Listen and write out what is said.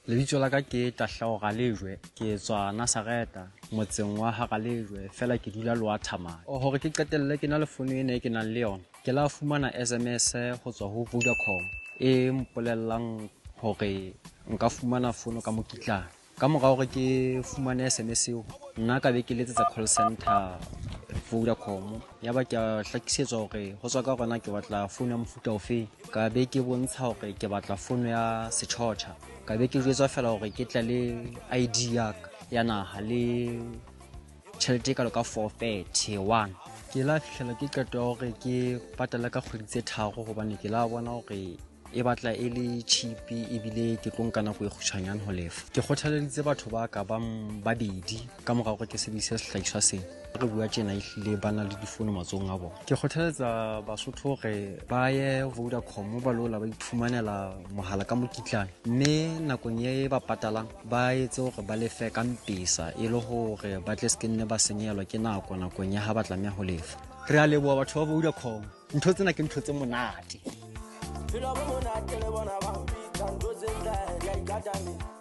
Lebitso la ka ke Tahlao Ralejwe, ke tswa Nasareta, motseng wa ha Ralejwe, fela ke dula Loathamane. Hore ke qetelle ke na le fono ena e ke nang le yona, ke la fumana SMS ho tswa ho Vodacom e mpolellang hore nka fumana fono ka mokitlane. Ka mora hore ke fumane SMS eo, nna ka be ke letsetsa call center Vodacom, ya ba ke a hlakisetswa hore ho tswa ka hore na ke batla fono ya mofuta ofeng. Ka be ke bontsha hore ke batla fono ya setjhotjha, ka be ke jwetswa fela hore ke tle le ID ya ka ya naha le tjhelete e kalo ka 431. Ke la fihlela ke qeto ya hore ke patale ka kgwedi tse 3 hobane ke la bona hore e batla e le cheap ebile ke tlo nka nako e kgutshwanyane ho lefa. Ke kgothaleditse batho ba ka bang babedi ka mora hore ke sebedise sehlahiswa sena. Re bua tjena ehlile ba na le difono matsohong a bona. Ke kgothaletsa Basotho hore ba ye Vodacom ba lo la ba iphumanela mohala ka mokitlane, mme nakong e ba patalang ba etse hore ba lefe ka mpesa e le hore ba tle se ke nne ba senyehelwa ke nako nakong ya ha ba tlameha ho lefa. Re a leboha batho ba Vodacom, ntho tsena ke ntho tse monate. Phelo bo monate le bona ba mpitsa ntho tse ntle di a ikata me.